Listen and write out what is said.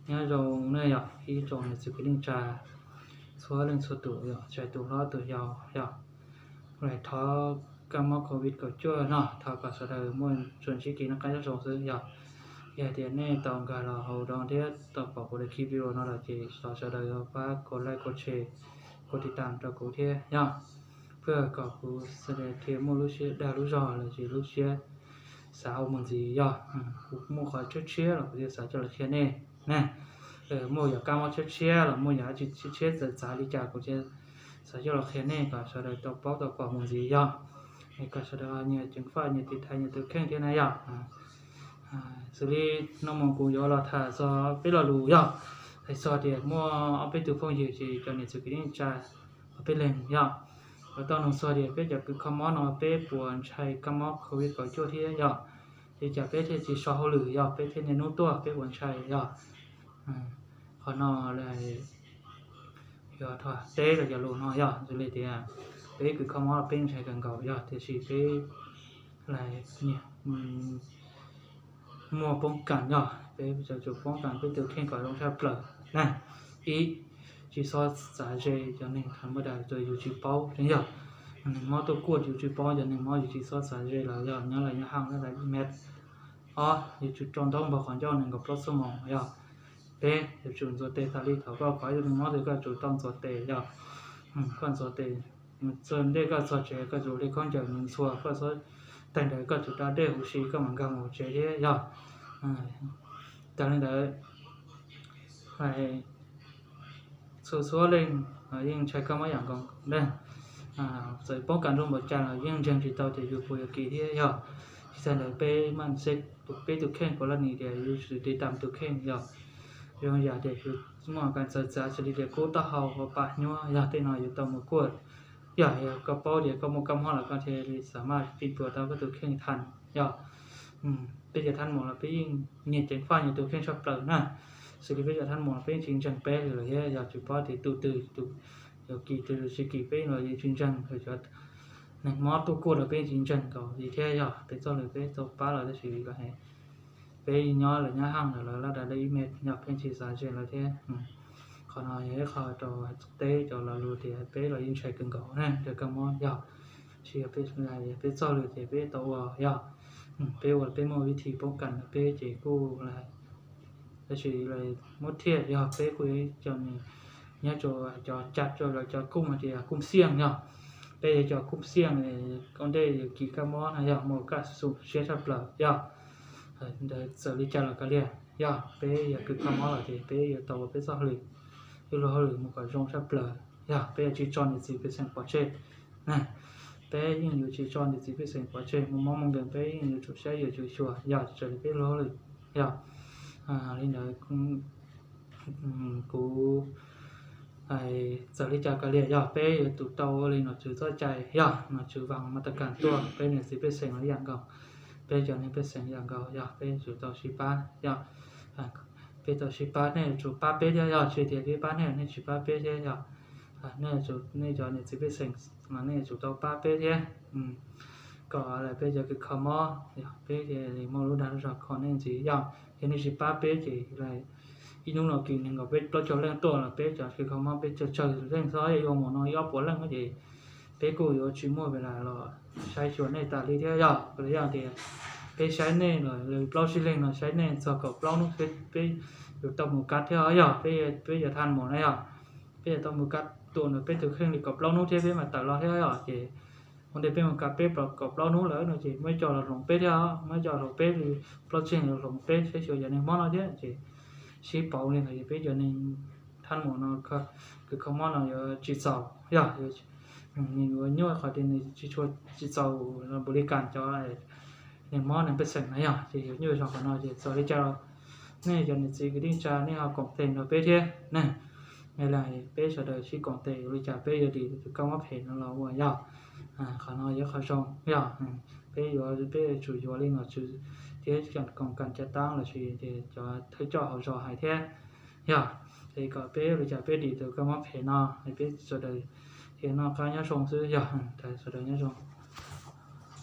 Nyob zoo ne yog ib tsoom niam txiv kwv tij neej tsa txhua leej txhua tus yog tsis hais tus hlob tus yau yog, thov kab mob covid kaum cuaj no thov kom sawv daws muaj tsuas ntsib kev noj qab nyob zoo xwb yog. Yog hais tias nej tau nkag los hauv no thiab tau pom kuv daim video no lawm ces thov sawv daws pab kov like kov share kov tiv tam rau kuv thiab yog, pab kom kuv thiaj muaj lub siab dag lub zog los sis lub siab xav ua mus ntxiv yog. Kuv muaj qhov tshiab tshiab los kuv thiaj xav coj los qhia nej na. Muaj yam kab mob tshiab tshiab los muaj yam tshiab tshiab txawv txav li cas kuv thiaj xav coj los qhia nej kom sawv daws tau paub tau pom mus ntxiv yog. Kom sawv daws nyias ceev faj nyias tiv thaiv nyias tus kheej thiab na yog. Xws li no mus kuv yuav los tham txog peb lo lus yog, hais txog tias muaj ob peb tug phooj ywg ces cov niam txiv kwv tij neej tsa ob peb leeg yog, lawv tau nug txog tias peb cov kws kho mob no peb puas ntshai kab mob covid kaum cuaj thiab yog, ces cas peb thiaj tsis so hauj lwm yog, peb thiaj niaj hnub tuaj peb puas ntshai yog. Qhov no yuav teb los cov lus no yog xws li tias peb kws kho mob peb ntshai kawg nkaus yog, tiam sis peb muaj poob kas yog, peb yuav tsum poob kas peb tus kheej kom zoo tshaj plaws na. Ib, tsis txhob txav ze cov neeg tham ma das uas yus tsis paub yog, neeg mob tuaj kuaj yus tsis paub, cov neeg mob yus tsis txhob txav ze lawv yog, nyob lawv nyob haj lawv ib mev. Ob, yuav tsum rau ntaub npog qhov ncauj nees nkaum plaub xuab moos yog. Peb, yuav tsum ntxuav tes tas li thaum koj pom ib tug neeg mob ces koj tsum tau ntxuav tes yog. Koj ntxuav tes, txog ntej koj txog tsev koj tsum hle khaub ncaws mus ntxhua, koj txhob tag ntawd koj tsum da dej huv si koj mam nkag mus tsev thiab yog. Tag li ntawd, txhua txhua leej yeej ntshai kab mob yam nkaus ne. Txawm poob kas nruj npaum cas los yeej ntseeg tsis tau tias yus puas yuav kis thiab yog. Tsis tag ntawd peb mam xeb peb tus kheej puav leej tias yus tsum tiv tam tus kheej yog. Zoo yam tias yus muaj kas txawv txav xws li tias kub taub hau, pas hnyuab yog tej no yus tau mus kuaj. Yog koj paub tias koj muaj kab mob lawm koj thiaj li xam maj fij tuas tau koj tus kheej thav yog. Peb cov thab mus los peb yeej nyias ceev faj nyias tus kheej tshaj plaws na. Xws li peb cov thab mus los peb yeej tsis ntseeg peb li lawm thiab yog, tsis paub tias tus twg yuav kis tus twg tsis kis peb los yeej tsis ntseeg. Cov neeg mob tuaj kuaj los peb yeej tsis ntseeg nkaus li thiab yog, peb txoj lus peb tau pab lawm tab sis peb nyob lawv nyob haj lawv laj da dej ib mev yog, peb tsis xav ze lawv thiab. Qhov no yog ib qho rau teb cov lo lus tias peb los yeej ntshai kawg nkaus ne, cov kab mob yog. Tsis yog peb, peb txoj lus ces peb tau ua yog, peb ua peb muaj vib thib poob kas peb ces kuj tab sis muab thiaj yog peb kuj yog ib co nyob rau cov caj rau lawv cov kuj hais tias kuj xiaj yog. Peb yog cov kuj xiaj, ua ntej yus kis kab mob no yog muaj kaj xum siab tshaj plaws yog. Ntawd txawm li cas los kav liam yog, peb yog kws kab mob los ces peb yuav tau ua peb txoj hauj lwm, ib lo hauj lwm mus kom zoo tshaj plaws yog, peb yuav tsis tso niam txiv pej xeem pov tseg. Peb yeej yuav tsis tso niam txiv pej xeem pov tseg, muaj mob muaj nkeeg peb yeej yuav tsum saib yuav tsum xyuas yog, raws li peb lo hauj lwm yog. Li ntawd kuv txawm li cas kav liam yog, peb yuav tsum tau ua li nom tswv txoj cai yog, nom tswv vas mas tas kas tuaj, peb niam txiv pej xeem los ib yam nkaus, peb cov neeg pej xeem ib yam nkaus yog, peb yuav tsum tau sib pab yog. Peb tau sib pab, nej yuav tsum pab peb thiab yog, tsis tias peb pab nej nej tsis pab peb thiab yog. Nej cov niam txiv pej xeem mas nej yuav tsum tau pab peb thiab, kom peb cov kws kho mob yog peb thiaj li muaj lub dag lub zog kho nej ntxiv yog. Yog nej tsis pab peb ces ib hnub no kis nees nkaum peb plaub caug leej tuaj los peb cov kws kho mob peb tsawg tsawg leej xwb, yuav mus no ib ob puas leej ces peb kuj yuav tsis muaj vis las los saib xyuas nej tas li thiab yog. Yog tias peb saib nej los plaub tsib leeg no saib nej txog kaum plaub hnub peb yuav tau mus kav thiab yog, peb yuav thaj mus na yog. Peb yuav tau mus kav tuam ntawm peb tus kheej li kaum plaub hnub thiab peb mam tawm los thiab yog ces ua ntej peb mus kav peb kaum plaub hnub lawm no ces muaj ib co los hloov peb thiab, muaj ib co hloov peb li plaub tsib leeg los hloov peb saib xyuas cov neeg mob no thiab ces sib pauv li ntawd ces peb cov neeg thaj mus no, kws kho mob no yuav tsis txaus yog, nws yuav nyuaj qhov tias nws tsis tshua tsis txaus npaum li kas cov neeg mob neeg pej xeem na yog, ces yuav nyuaj zog qhov no ces txawm li cas los nej cov niam txiv kwv tij neej tsa nej ho koom tes nrog peb thiab ne. Peb sawv daws sib koom tes ua li cas peb yuav dim tus kab mob phem no los ua yog. Qhov no yog qhov zoo yog, peb yuav peb yuav tsum yuav li nom tswv thiab koom kas cav tab lossis cov thawj coj hauv zos hais thiab yog, es kom peb ua li cas peb dim tus kab mob phem no, peb sawv daws thiaj noj qab nyob zoo xwb yog, sawv daws nyob zoo.